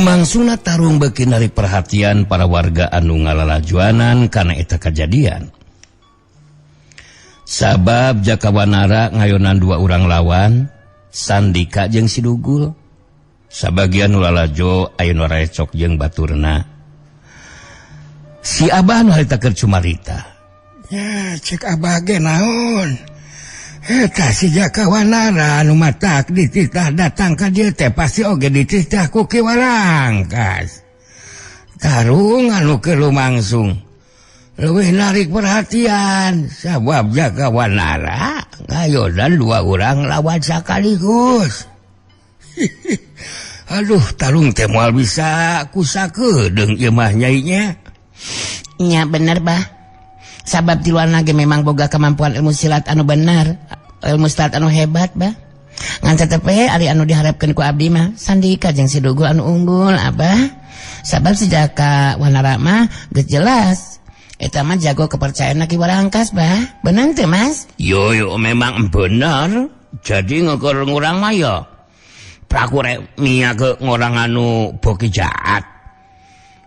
Lumangsungna tarung beuki narik perhatian para warga anu ngalalajuanan kana eta kajadian. Sabab Jakawanara ngayonan dua urang lawan, Sandika jeung si Dugul. Sabagian nu lalajo aya nu recok jeung baturna. Si Abah nu harita keur cumarita. Ya, cek Abah ge naon? Eta si Jakawanara anu matak dititah datang ka dieu teh pasti oge dititah ku Ki Warangkas. Tarung anu keur lumangsung leuwih narik perhatian sabab Jakawanara ngayonan dua urang lawan sakaligus. Aduh, tarung teh moal bisa ku sakedeung ieu mah, Nyai, nya. Nya, bener, Bah. Sabab tiluan ge memang boga kemampuan ilmu silat anu benar, ilmu silat anu hebat, Bah. Ngan tetep we ari anu diharapkeun ku abdi mah Sandika jeung si Dugul anu unggul, Abah. Sabab si Jaka Wanara mah geus jelas eta mah jago kepercayaan Ki Warangkas, Bah. Bener teu, Mas? Yo yo, memang benar. Jadi ngeukur ngurang mah ya. Praku rek mia ke ngorang anu boki jahat.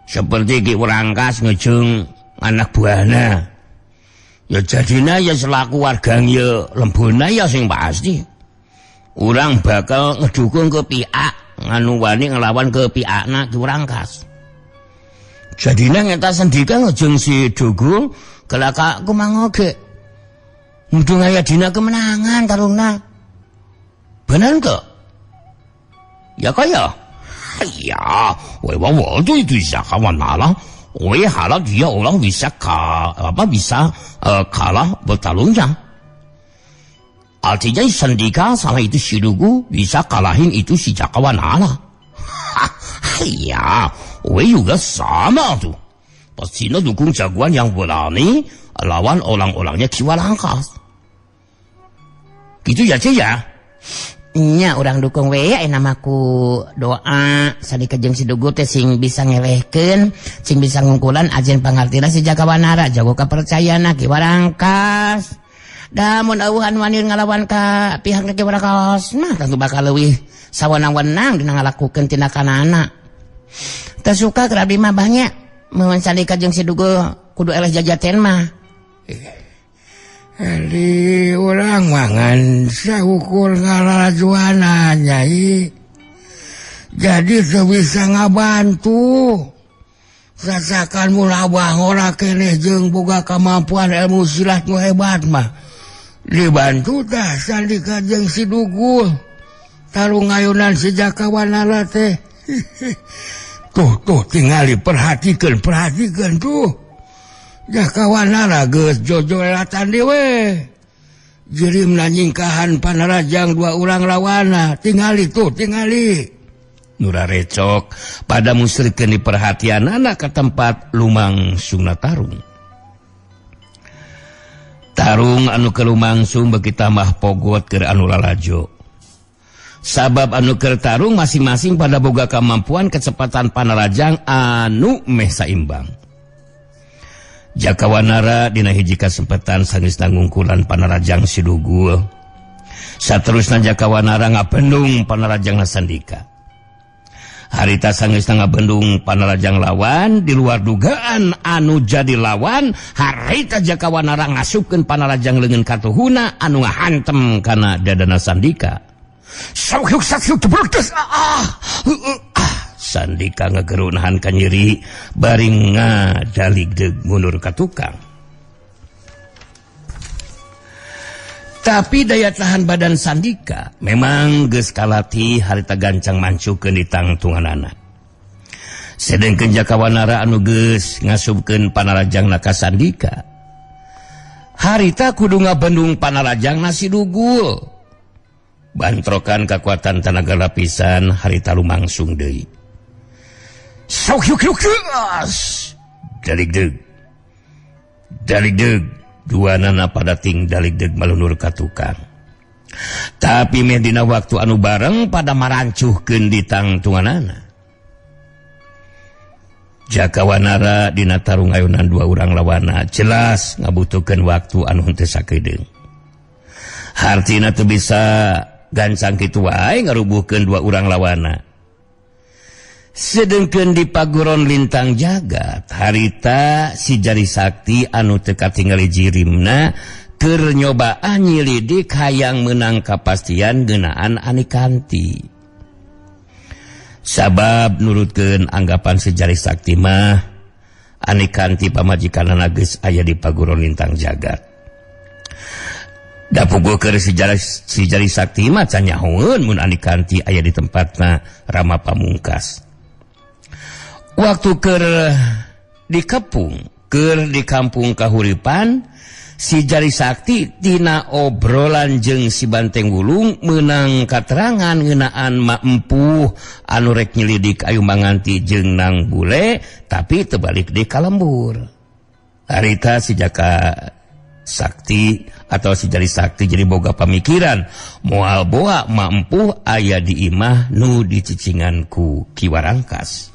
Seperti Ki Warangkas ngejeng anak buahna. Ya jadina ya selaku warga ya lembuna ya sing pasti. Urang bakal ngedukung ke pihak nganu wani ngelawan ke pihakna Ki Warangkas. Jadina ngeta Sandika ngejeng si Dugul kelaka kumaha oge. Mudung aya dina kemenangan tarungna. Bener kok? Ya kaya? Ya, 我 itu itu Jakawanara. 我 harap dia orang bisa apa bisa kalah bertarungnya. Artinya Sandika sama itu si Dugu bisa kalahin itu si Jakawanara. Ya, 我 juga sama tuh. Pastinya dukung jagoan yang berani lawan orang-orangnya Ki Warangkas. Gitu ya, Cek, ya? Nya, urang dukung we ya mah ku doa Sandika jeung si Dugul teh sing bisa ngelehkeun, sing bisa ngungkulan ajen pangartina si Jakawanara jago kapercayaan Ki Warangkas. Da mun euweuh anu wani ngalawan ka pihak Ki Warangkas mah tentu bakal leuwih sawenang-wenang dina ngalakukeun tindakanana. Teu suka keur abdi mah banyak mun Sandika jeung si Dugul kudu eleh jajaten mah. Di urang mangan saukur ngalalajuanan, Nyai. Jadi teu bisa ngabantu. Rasakan mula abah ngora keneh jeung boga kemampuan ilmu silat nu hebat mah. Dibantu tah Sandika jeung si Dugul. Tarung ngayunan si Jakawanara teh. Tuh tuh, tingali, perhatikan, perhatikan tuh. Jakawanara geus jojolatan dewe. Jirimna nyingkahan panarajang dua urang lawana. Tingali tuh, tingali. Nura recok pada musrikeun perhatian anak ke tempat lumangsungna tarung. Tarung anu keur lumangsung beuki tambah pogot keur anu lalajo. Sabab anu keur tarung masing-masing pada boga kemampuan kecepatan panarajang anu meh saimbang. Jakawanara dina hiji kesempatan sanggeus ngungkulan panarajang si Dugul. Saterusna Jakawanara ngabendung panarajang Sandika. Harita sanggeus ngabendung panarajang lawan di luar dugaan anu jadi lawan, harita Jakawanara ngasupkeun panarajang leungeun katuhuna anu ngahantem kana dadana Sandika. Ah, ah. Sandika ngegeru nahan kanyeri bari ngadaligdeg mundur ka tukang. Tapi daya tahan badan Sandika memang geus kalatih harita gancang mancukeun di tangtunganana. Sedengkeun Jakawanara anu geus ngasupkeun panarajangna ka Sandika. Harita kudu ngabendung panarajangna si Dugul. Bantrokan kekuatan tenaga lapisan harita lumangsung deui. Sok yuk yuk. Daligdeg. Daligdeg, dua nana pada ting daligdeg malunur ka tukang. Tapi meh dina waktu anu bareng pada marancuhkeun di tangtunganana. Jakawanara dina tarung ayunan dua urang lawana jelas ngabutuhkeun waktu anu henteu sakedeung. Hartina teu bisa gancang kitu wae ngarubuhkeun dua urang lawana. Sedengkeun di Paguron Lintang Jagat harita si Jari Sakti anu teu katingali jirimna keur nyobaan nyilidik hayang meunang kapastian ngeunaan Anikanti. Sabab nurutkeun anggapan si Jari Sakti mah Anikanti pamajikanana geus aya di Paguron Lintang Jagat. Da puguh keur si Jari Sakti mah can nyahoeun mun Anikanti aya di tempatna Rama Pamungkas. Waktu keur dikepung keur di kampung Kahuripan si Jari Sakti tina obrolan jeung si Banteng Wulung meunang katerangan ngeunaan Mampuh anu rek nyelidik Ayu Manganti jeung Nang Bule tapi terbalik di kalembur. Harita si Jaka Sakti atau si Jari Sakti jadi boga pamikiran moal boa Mampuh aya di imah nu dicicingan ku Ki Warangkas.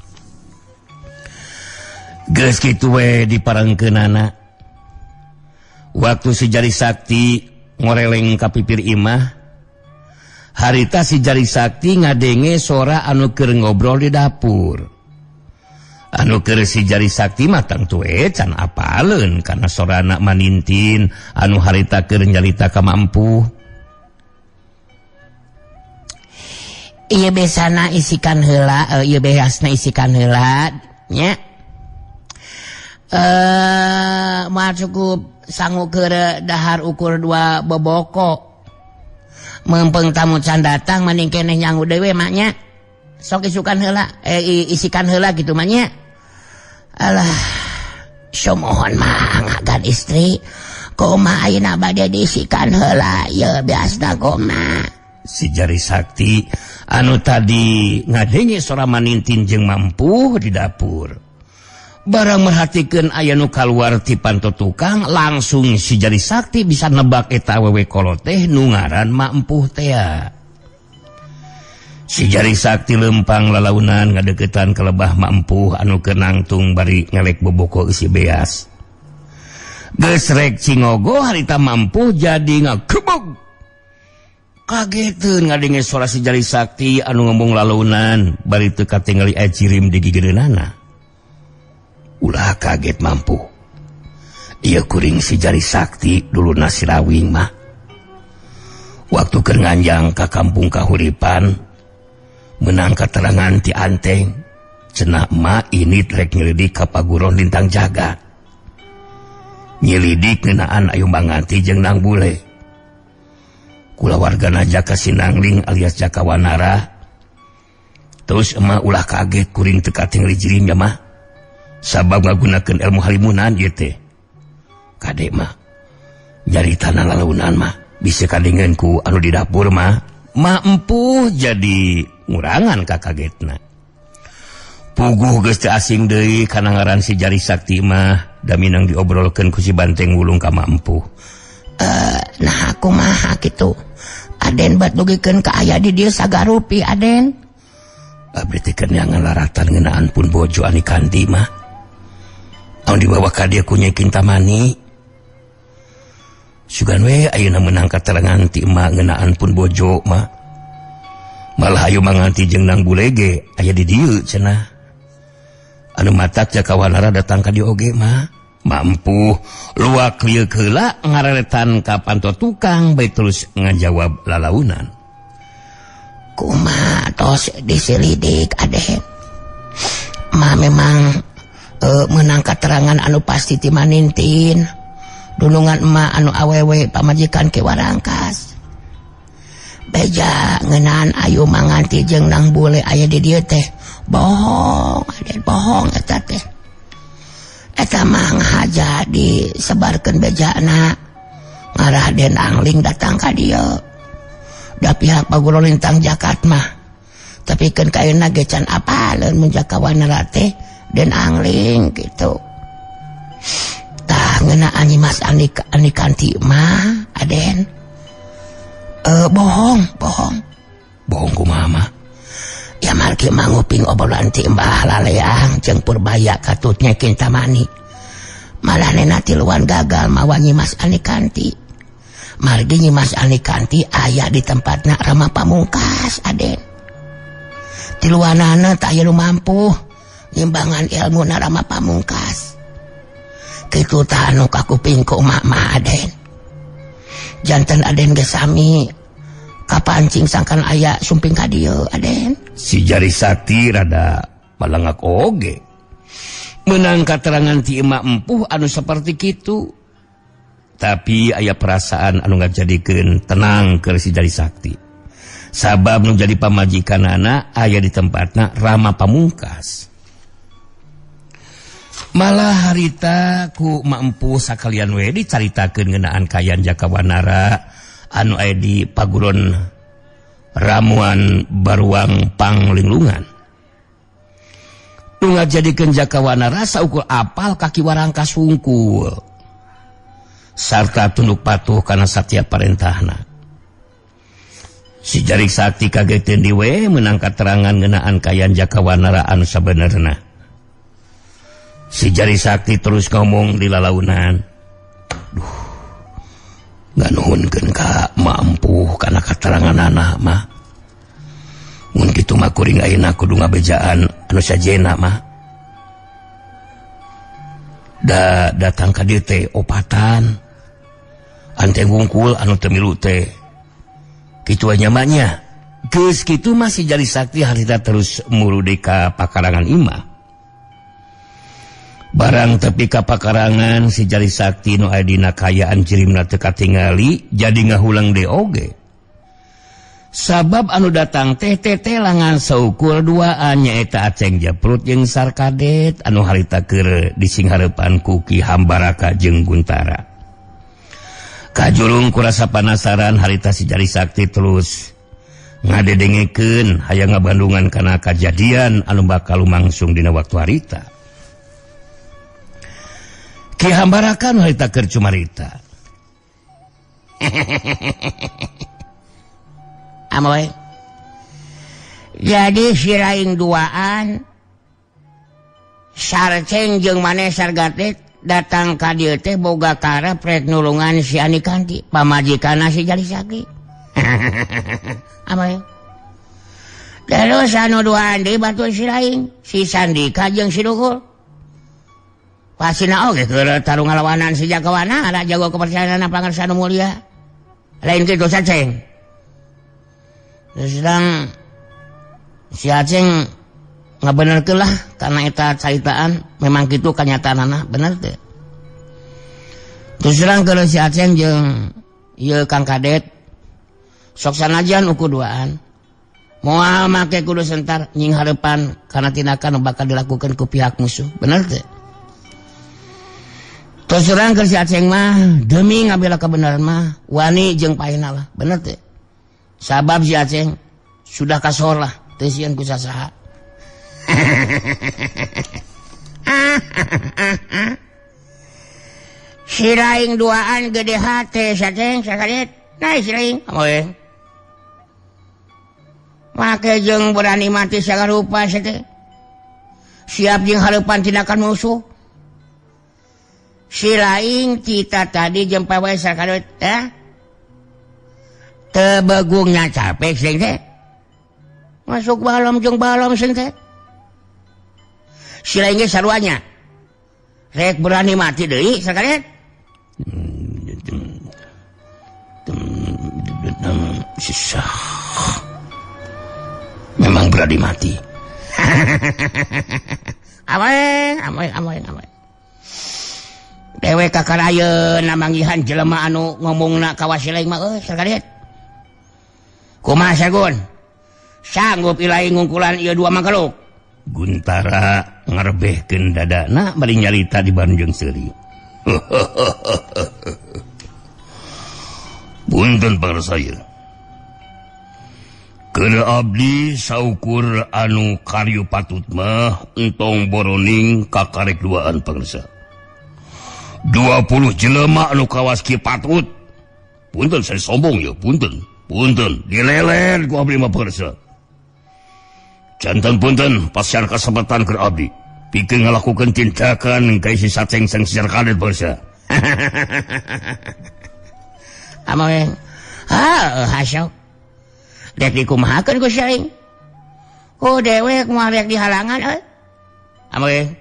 Geus kitu we diparengkeunana. Waktu si Jari Sakti ngoreleng ka pipir imah, harita si Jari Sakti ngadenge sora anu keur ngobrol di dapur. Anu keur si Jari Sakti mah tangtu can apaleun kana sorana manintin anu harita keur nyarita ka Mampuh. Ieu besana isikan heula, ieu beasna isikan heula nya. Moal cukup sangu keur dahar ukur 2 boboko. Mempeng tamu can datang mending keneh nyangu deui mak nya. Sok isukan heula, isikan heula gitu mah nya. Alah, sumohon mangga istri. Kumaha ayeuna bade diisikan heula ieu biasna kumaha. Si Jari Sakti anu tadi ngadenge sora manintin jeung Mampuh di dapur. Barang merhatikeun aya nu kaluar ti panto tukang langsung si Jari Sakti bisa nebak eta awewe kolot teh nu ngaran Mampuh tea. Si Jari Sakti lempang lalaunan ngadeukeutan ka lebah Mampuh anu keur nangtung bari ngelek boboko eusi beas. Geus rek cingogo harita Mampuh jadi ngagebeg. Kageteun ngadenge sora si Jari Sakti anu ngomong lalaunan bari teu katingali aya jirim di gigireunana. Ulah kaget Mampuh. Ieu kuring si Jari Sakti dulu nasirawing mah. Waktu keur nganjang ka kampung Kahuripan menang katerangan ti Anteng cenah emak ini rek nyelidik ka Paguron Lintang Jagat. Nyelidik ngeunaan Ayu Manganti jeung Nang Bule. Kulawargana Jaka Sinangling alias Jaka Wanara. Terus emak ulah kaget kuring teu katingali jirim ya mah. Sabab ngagunakeun ilmu halimunan ieu teh. Kade mah nyaritana lalaunan mah bisa kadengeun ku anu di dapur mah. Mampuh jadi ngurangan ka kagetna. Puguh geus teu asing deui kana ngaran si Jari Sakti mah da minang diobrolkeun ku si Banteng Wulung ka Mampuh. Nah kumaha kitu. Aden bat dugikeun ka aya di dieu sagarupi Aden. Abdi teh keur neangan laratan ngeunaan pun bojo Anikanti mah. Anu dibawa ka dieu ku Nyai Kintamani. Sugan we ayeuna meunang katerangan ti emak ngeunaan pun bojo mah. Malah ayu manganti jeung Nang Bule ge aya di dieu cenah. Anu matak Jaka Wanara datang ka dieu oge mah. Mampuh luak lieu heula ngareretan ka panto tukang bae terus ngajawab lalaunan. Kumaha tos diselidik Aden. Ma memang menang katerangan anu pasti ti manintin. Dunungan emak anu awewe pamajikan Ki Warangkas. Beja ngeunaan Ayu Manganti jeung Nang Bule aya di dieu teh. Bohong, Aden bohong eta teh. Eta mah ngahaja disebarkeun bejana. Ngarah Den Angling datang ka dieu. Da pihak Paguron Lintang Jagat mah. Tapi keun ka ayeuna ge can apaleun mun Jaka Wanara teh Den Angling gitu. Tah ngeunaan Nyimas Anikanti mah Aden. Bohong, bohong. Bohong kumaha mah? Ya margi manguping obrolan ti Mbah Laleang jeung Purbaya katutnya Kintamani. Malah nena tiluan gagal mawa Nyimas Anikanti. Margi Nyimas Anikanti aya di tempatna Rama Pamungkas Aden. Tiluanana tak aya nu mampu ngimbangan ilmu Rama Pamungkas. Kitu tah anu kakuping ku emak-emak Aden. Janten Aden ge sami kapancing sangkan aya sumping ka dieu Aden. Si Jari Sakti rada malangak oge. Menang katerangan ti emak empuh anu seperti kitu. Tapi aya perasaan anu ngajadikeun tenang keur si Jari Sakti. Sabab nu jadi pamajikanana aya di tempatna Rama Pamungkas. Malah harita ku emak empuh sakalian we dicaritakeun ngeunaan kaayaan Jaka Wanara anu aya di paguron ramuan Baruang Panglinglungan. Nu ngajadikeun Jaka Wanara saukur apal kaki warangkas wungkul sarta tunduk patuh kana satiap parentahna. Si Jari Sakti kageteun di we meunang katerangan ngeunaan kaayaan Jaka Wanara anu sabenerna. Si Jari Sakti terus ngomong di lalaunan. Duh, nganuhunkeun ka mampu kana kateranganana mah. Mun kitu mah kuring ayeuna kudu ngabejaan anu sajena mah. Da datang ka dieu teh opatan. Ante wungkul anu teu milu teh. Kitu nya mah nya. Geus kitu mah si Jari Sakti harita terus murudi ka pakarangan imah. Barang tepi ka pakarangan si Jari Sakti nu aya dina kaayaan jirimna teu katingali jadi ngahulang deui oge. Sabab anu datang teh tetelangan saukur duaan nyaeta Aceng Jeprut jeung Sarkadet anu harita keur disinghareupan ku Ki Hambaraka jeung Guntara. Kajurung kurasa panasaran harita si Jari Sakti terus ngadedengekeun hayang ngabandungan kana kajadian anu bakal lumangsung dina waktu harita. Ki Hambaraka nu harita keur cumarita. Amoy. Jadi siraing duaan Sarceng jeung maneh Sargatet datang ka dieu teh boga karep rek nulungan si Anikanti pamajikanna si Jari Sakti. Amoy. Terus anu duaan deui batur siraing si Sandika jeung si Dukul. Pasina oge keur tarung ngalawanan si Jaka Wanara jago kepercayaan pangarsa nu mulia. Lain kitu Saceng. Sedang si Aceng ngabenerkeun lah karena eta caritaan memang kitu kanyataanana bener teh. Terus terang kalau si Aceng jeung ieu Kang Kadet sok sanajan ukur duaan moal make kudu sentar nying hareupan kana tindakan bakal dilakukan ku pihak musuh bener teh. Terus terang kalau si Aceng mah demi ngabela kebenaran mah wani jeung paena lah bener teh. Sabab si Aceng sudah kasor lah teu sieun ku sasaha. Siraing duaan gede hate Saceng sakadet. Nah siraing amoy. Make jeung berani mati sagarupa teh. Siap jeung hareupan tindakan musuh. Siraing cita tadi jeung pawe sakadet teh. Tebegungnya capek sing teh. Masuk balom jeung balom sing teh. Siraing ge saruanya. Rek berani mati deui sakadet. Susah. Memang berani mati. Amoy, amoy, amoy, amoy. Dewe kakarayeun manggihan jelema anu ngomongna ka wasilaing mah euy sakadet. Kumaha Sagun? Sanggup ilaing ngungkulan ieu dua makhluk? Guntara ngarebehkeun dadana bari nyarita di Bandung seuri. Punten pangarsaya. Keur abdi saukur anu karyu patut mah entong boroning kakarek duaan pangarsa. 20 jelema anu kawas ki patut. Punten saya sombong ya, punten. Punten dileler ku abdi mah pangarsa. Jantan punten pasiar kasempatan keur abdi pikeun ngalakukeun tindakan ka si Saceng sang si Kadet pangarsa. Amoy. Ha, hasok. Dek dikumahakeun ku saing. Ku dewek moal rek dihalangan euy. Ameh.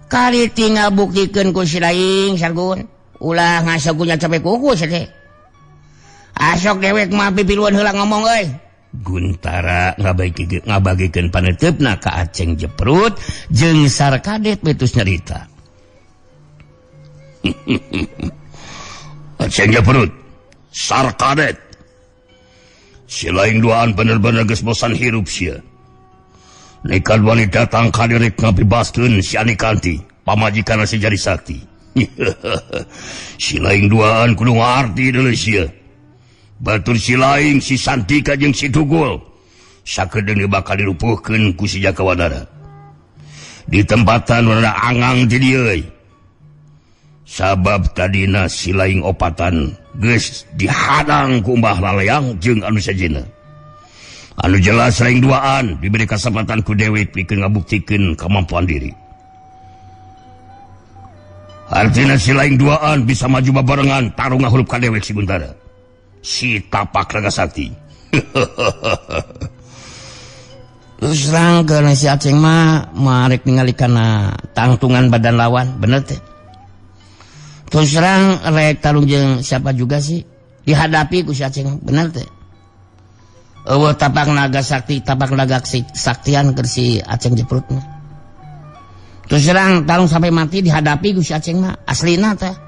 Kali tinggal buktikeun ku si laing Sargun. Ulah ngasogunya capek kuku sia teh. Asok dewek mah pipiluan heula ngomong euy. Guntara ngabagikeun paneuteup ka Aceng Jeprut jeung Sarkadet betus nyarita. Aceng Jeprut, Sarkadet. Si lain duaan bener-bener geus bosan hirup sia. Nekat wani datang ka direk ngabebaskeun si Anikanti, pamajikanna si Jari Sakti. Si lain duaan kudu ngarti deuleu sia. Batur si lain si Santika jeung si Dugul sakedeung bakal dilupuhkeun ku si Jaka Wanara. Di tempatan rada angang ti dieu euy. Sabab tadina si lain opatan geus dihadang ku Mbah Laleang jeung anu sejenna. Anu jelas lain duaan diberi kesempatan ku dewek pikeun ngabuktikeun kemampuan diri. Artina si lain duaan bisa maju babarengan tarung ngahurup ka dewek si Guntara. Si tapak naga sakti. Terus terang si Aceng mah marek ningali kana tangtungan badan lawan, bener teh. Terus terang rek tarung jeung siapa juga sih dihadapi ku si Aceng, bener teh. Eueuh tapak naga sakti, tapak naga saktian keur si Aceng Jeprut mah. Terus terang tarung sampai mati dihadapi ku si Aceng mah, aslina teh.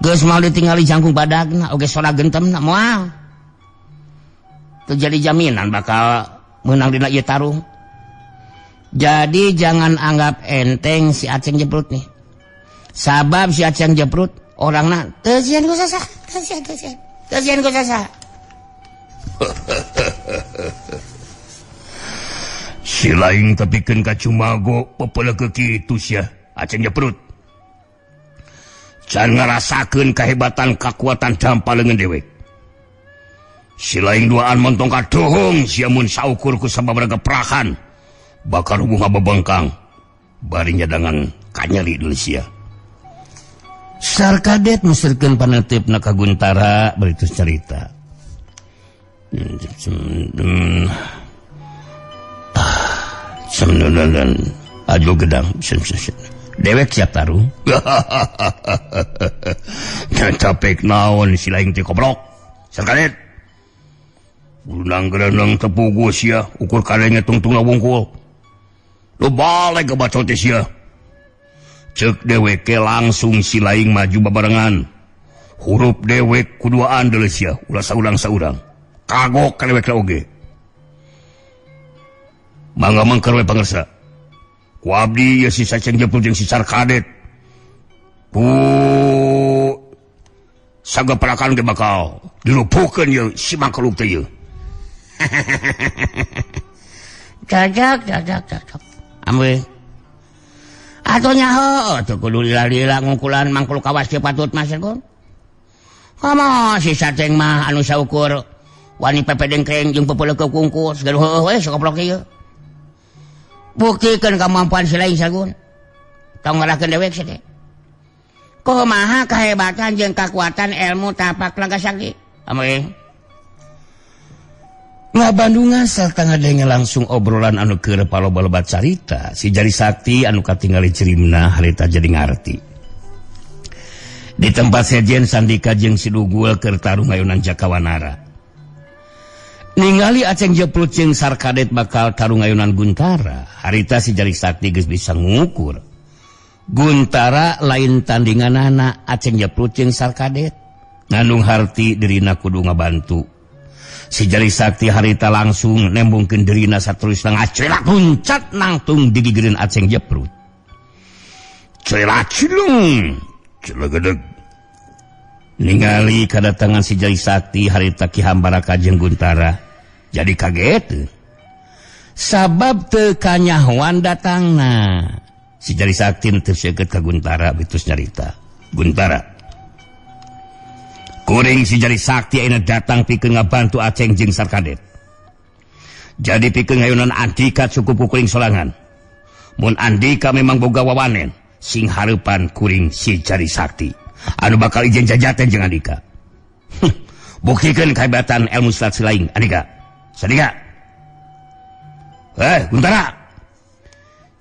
Geus mau ditinggali jangkung badagna oge sora gentemna moal. Teu jadi jaminan bakal menang dina ieu tarung. Jadi jangan anggap enteng si Aceng Jeprut nih. Sabab si Aceng Jeprut orangna teu sieun ku sasa, teu sieun, teu sieun. Teu sieun ku sasa. Si lain tepikeun ka Cumago pepeleukeuk kitu sia Aceng Jeprut. Can ngarasakeun kahebatan kakuatan dampa leungeun dewek. Si lain duaan montong kadohong sia mun saukur ku sababaraha geprakan bakal hubung ngabebengkang bari nyadangan kanyeri deui sia. Sarkadet mesirkeun paneuteup na ka Guntara bari terus carita. Ajo gedang. Dewek siap tarung. Capek naon si lain teh kobrok. Sarkadet. Gurunang gerenang tepugu sia, ukur kalengnya tungtungna wungkul. Lu balik ke bacot teh sia. Cek dewek langsung si lain maju babarengan. Hurup dewek kuduaan deuleu sia, ulah saurang-saurang. Kagok ka dewek oge. Mangga mangker we pangersa. Ku abdi ye si Aceng Jeprut jeung si Sarkadet. Ku sageperakan ge bakal dilupuhkeun ye si mangkeluk teh ye. Cocok, cocok, cocok. Ambe. Atuh nyaho teu kudu lila-lila ngungkulan mangkeluk kawas kieu patut mah Sargun. Komo si Aceng mah anu saukur wani pepe dengkeng jeung pepeleukeuk kungkus gaduh heueuh we sakoplok ieu. Buktikan kemampuan si lain Sargun. Tong ngarahkeun dewek sia teh. Kumaha kehebatan jeung kekuatan ilmu tapak naga sakti? Ameh. Ngabandungan sarta ngadenge langsung obrolan anu keur paloba-loba carita, si Jari Sakti anu katingali cerimna harita jadi ngarti. Di tempat sejen Sandika jeung si Dugul keur tarung ngayunan Jaka Wanara. Ningali Aceng Jeprut jeung Sarkadet bakal tarung ngayunan Guntara, harita si Jari Sakti geus bisa ngukur. Guntara lain tandinganana Aceng Jeprut jeung Sarkadet. Ngandung harti dirina kudu ngabantu. Si Jari Sakti harita langsung nembungkeun dirina saterusna ngacelak luncat nangtung digigireun Aceng Jeprut. Celak cilung, celegedeg. Ningali kadatangan si Jari Sakti harita Ki Hambaraka jeung Guntara jadi kaget. Sabab teu kanyahoan datangna. Si Jari Sakti teu seukeut ka Guntara bitus nyarita. Guntara, kuring si Jari Sakti ayeuna datang pikeun ngabantu Aceng jeung Sarkadet. Jadi pikeun ngayunan Andika cukup ku kuring sorangan. Mun Andika memang boga wawanen, sing hareupan kuring si Jari Sakti anu bakal ijen jajaten jeung Andika. Buktikeun kehebatan ilmu silat si lain Andika. Sandika. Guntara.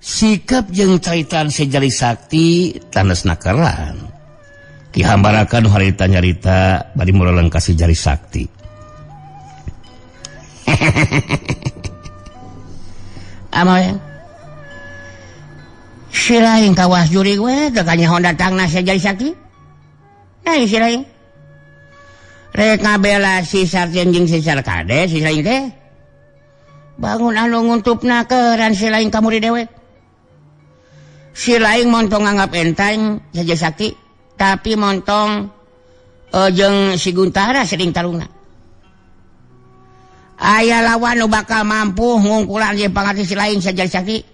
Sikap jeung caitan si Jari Sakti tanes nakeran. Ki Hambaraka nu harita nyarita bari mureleng ka si Jari Sakti. Amoy. Si lain kawas juri we teu kanyaho datangna si Jari Sakti. Nah si lain. Rek ngabela si Sarjen jeung si Sarkade si lain teh. Bangun anu nguntupna keran si lain ka murid dewek. Si lain montong nganggap enteng saja Sakti, tapi montong jeung si Guntara sering tarungna. Aya lawan nu bakal mampu ngungkulan jeung pangarti si lain saja Sakti.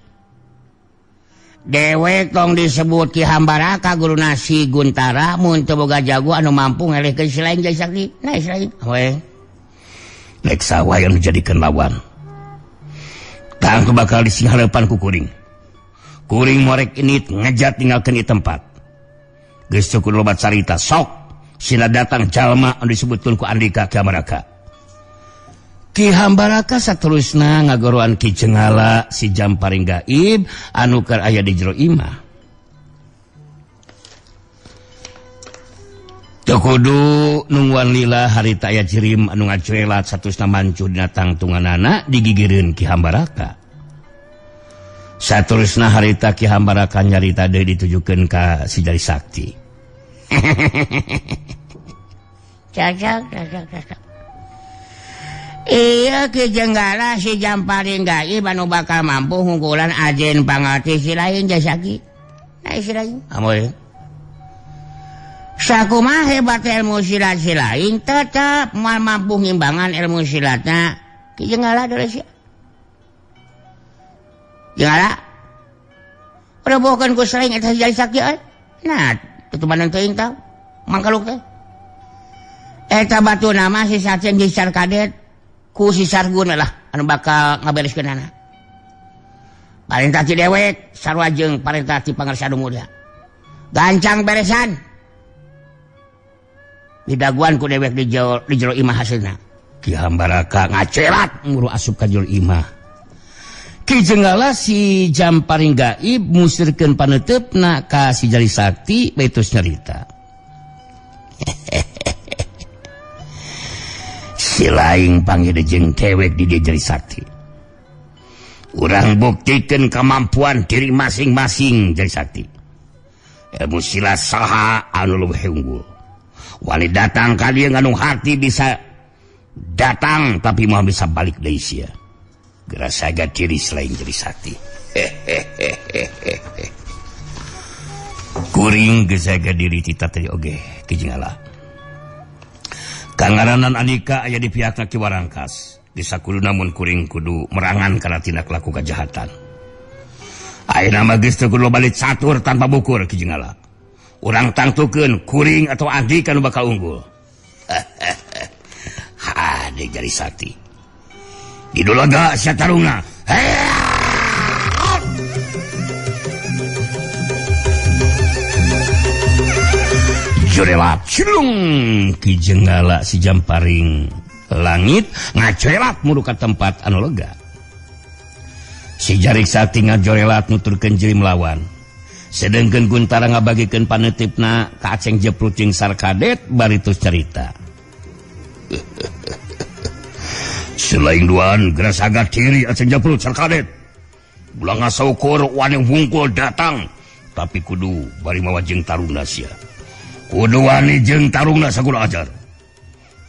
Dewek tong disebut Ki Hambaraka guruna si Guntara mun teu boga jago anu mampu ngelehkeun si lain jadi Sakti. Nah si lain we. Rek saha anu dijadikeun lawan. Tangtu bakal disinghareupan ku kuring. Kuring morek ini ngejat tinggalkeun di tempat. Geus cukup loba carita sok sina datang jalma anu disebutkeun ku Andika Ki Hambaraka. Ki Hambaraka saterusna ngagoroan Ki Jenggala si Jamparing Gaib anu keur aya di jero imah. Teu kudu nungguan lila harita aya jirim anu ngacuelat saterusna mancuh dina tangtunganana digigireun Ki Hambaraka. Saterusna harita Ki Hambaraka nyarita deui ditujukeun ka si Jari Sakti. Cocok, cocok, cocok. Iya Ki Jenggala si Jamparing Gaib anu bakal mampu ngungkulan ajen pangarti si lain Jari Sakti. Nah si lain. Amoy. Sakumaha hebat ilmu silat si lain tetep moal mampu ngimbangan ilmu silatna Ki Jenggala deui sia. Jenggala rebohkeun ku selain eta Jari Sakti euy. Nah, tutupan teuing tah mangkaluk teh. Eta batu nama si Sarjen jeung Sarkadet ku si Sargun lah anu bakal ngabereskeunana. Parentah ti dewek sarua jeung parentah ti Pangersa Muda. Gancang beresan. Didaguan ku dewek di jero imah hasilna. Ki Hambaraka ngacelat nguru asup ka jero imah. Ki Jenggala si Jamparing Gaib musirkeun paneuteup ka si Jari Sakti betus nyarita. Si lain panggil jeung dewek di dieu Jari Sakti. Urang buktikeun kemampuan diri masing-masing Jari Sakti. Ilmu silat saha anu leuwih unggul. Wali datang ka dieu ngandung hati bisa datang tapi moal bisa balik deui sia. Gerasaga diri selain Jari Sakti. Kuring gesaga diri tita tadi oge Ki Jenggala. Kangaranan Andika aya di pihakna Ki Warangkas. Bisa kudu namun kuring kudu merangan kana tindak laku kejahatan. Ayeuna mah geus teu kudu balik catur tanpa bukur Ki Jenggala. Urang tangtukeun kuring atau Andika nu bakal unggul. Hade Jari Sakti. Idolaga sia tarungna. Jorelat cilung Ki Jenggala si Jamparing Langit ngacorelat muru ka tempat anu lega. Si Jari Sakti ngajorelat nuturkeun jirim lawan. Sedengkeun Guntara ngabagikeun paneutipna ka Aceng Jeprut jeung Sarkadet bari tos carita. Selain duaan gerasaga diri Aceng Jeprut Sarkadet. Ulah ngasaukur wani wungkul datang tapi kudu bari mawa jeung tarungna sia. Kudu wani jeung tarungna sagula ajar.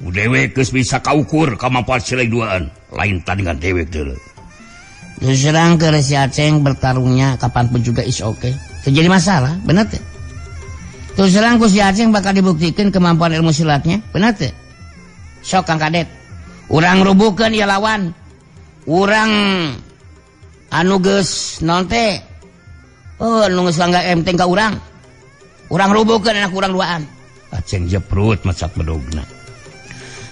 Ku dewek geus bisa kaukur kemampuan selain duaan lain tandingan dewek deuleu. Terus ke si Aceng bertarungnya kapanpun juga is oke. Terjadi masalah, bener teh? Terus serang ku si Aceng bakal dibuktikan kemampuan ilmu silatnya, bener teh? Sok Kang Kadet, urang rubuhkeun ieu lawan. Urang anu geus naon teh? Oh, nu geus langga enteng ka urang. Urang rubuhkeun anak urang duaan. Aceng jeprut mesat bedogna.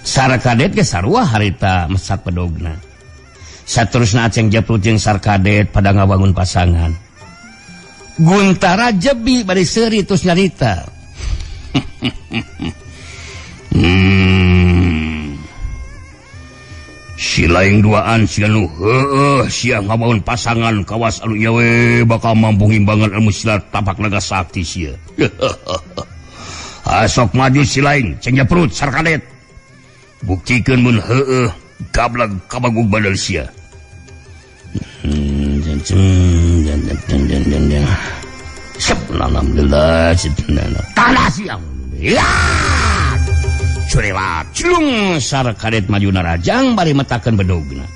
Sarkadet ge sarua harita mesat bedogna. Saterusna Aceng Jeprut jeung Sarkadet pada ngabangun pasangan. Guntara jebi bari seuri terus nyarita. Si lain duaan si anu heueuh sia ngabangun pasangan kawas anu ieu we bakal mampu ngimbangan ilmu silat tapak naga sakti sia. Asok maju si lain ceng perut sarkadet. Buktikeun mun heueuh gablag kabagug badal sia. Alhamdulillah tanah siang. Ya. Curewat celung sarkadet maju narajang bari metakeun bedogna.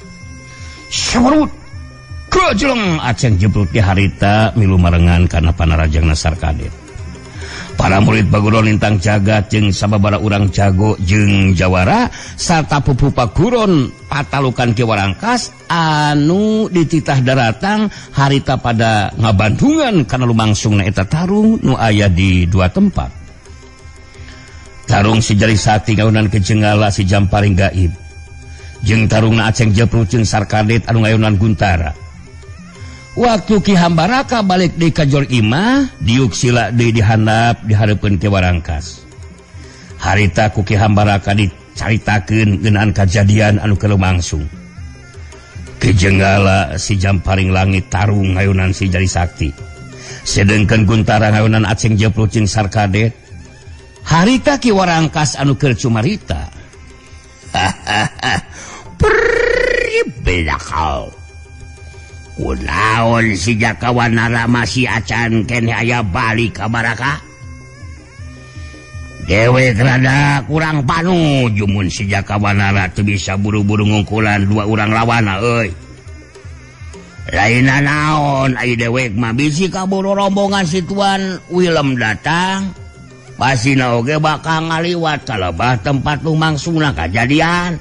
Sawerut kejeleng aceng jebrut di harita milu marengan kana panarajangna sarkadet. Para murid Paguron lintang jagat jeung sababara urang jago jeung jawara sarta pupu Paguron patalukan Ki Warangkas anu dititah daratang harita pada ngabandungan kana lumangsungna eta tarung nu aya di dua tempat. Tarung si Jari Sakti ngaunan Kejenggala si Jamparing Gaib jeung tarungna Aceng Jeprut jeung Sarkadet anu ngayunan Guntara. Waktu Ki Hambaraka balik di kajor imah diuk sila deui dihandap dihareupeun Ki Warangkas. Harita ku Ki Hambaraka dicaritakeun ngeunaan kajadian anu keur lumangsung. Kejenggala si Jamparing Langit tarung ngayunan si Jari Sakti. Sedengkeun Guntara ngayunan Aceng Jeprut jeung Sarkadet. Harita Ki Warangkas anu keur cumarita. Pribelakau. Kunaon si Jaka Wanara masih acan keneh aya balik ka Baraka. Dewek rada kurang panuju mun si Jaka Wanara teu bisa buru-buru ngungkulan dua urang lawana euy. Lainna naon ai dewek mah bisi kaburu rombongan si Tuan Willem datang. Pasina oge bakal ngaliwat kalebah tempat lumangsungna kajadian.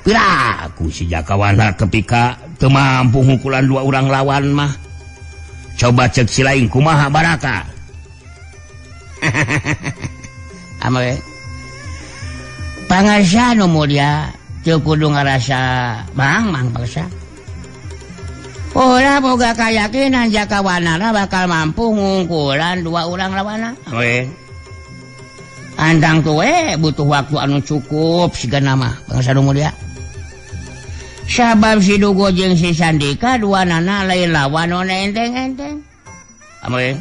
Piraku si Jaka Wanara tepika teu mampu ngungkulan dua urang lawan mah. Coba cek si lain kumaha Baraka. Ame. Pangarsa nu mulia teu kudu ngarasa mang bangsa. Ora boga kayakinan Jaka Wanara bakal mampu ngungkulan dua urang lawanna. We. Andang tuh we butuh waktu anu cukup sigana mah bangsa nu mulia. Sabab si Dugo jeung si Sandika dua nana lain lawan nu enteng-enteng. Ame.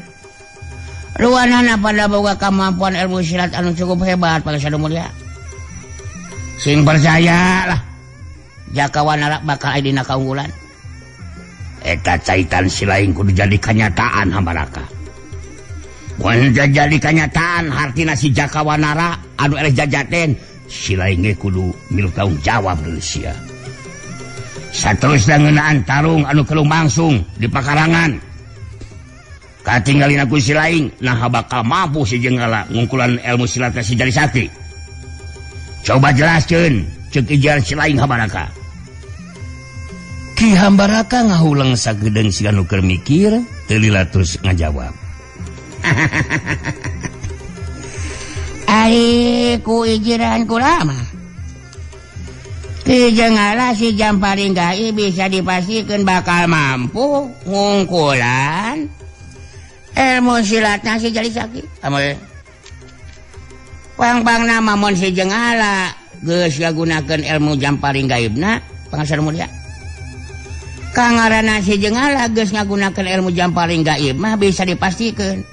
Dua nana pada boga kemampuan ilmu silat anu cukup hebat bangsa nu mulia. Sing percaya lah Jaka Wanara bakal aya dina kaunggulan. Eta caitan si lain kudu jadi kenyataan Hambaraka. Mun jadi kenyataan hartina si Jaka Wanara anu eleh jajaten si lain ge kudu milu tanggung jawab deui sia. Saterusna ngeunaan tarung anu keur lumangsung di pakarangan. Katinggalina ku si lain naha bakal mampu si Jenggala ngungkulan ilmu silat si Jari Sakti. Coba jelaskeun ceuk ijar si lain Hambaraka. Ki Hambaraka ngahuleng sagedeung siga nu keur mikir, teu lila terus ngajawab. Ari ku ijiran kula mah. Ki Jenggala si Jamparing Gaib bisa dipastikan bakal mampu ngungkulan ilmu silatna si Jari Sakti. Ame. Pang-pangna mun si Jenggala geus ngagunakeun ilmu Jamparing Gaibna, pangasar mulia. Kangarana si Jenggala geus ngagunakeun ilmu Jamparing Gaib mah bisa dipastikan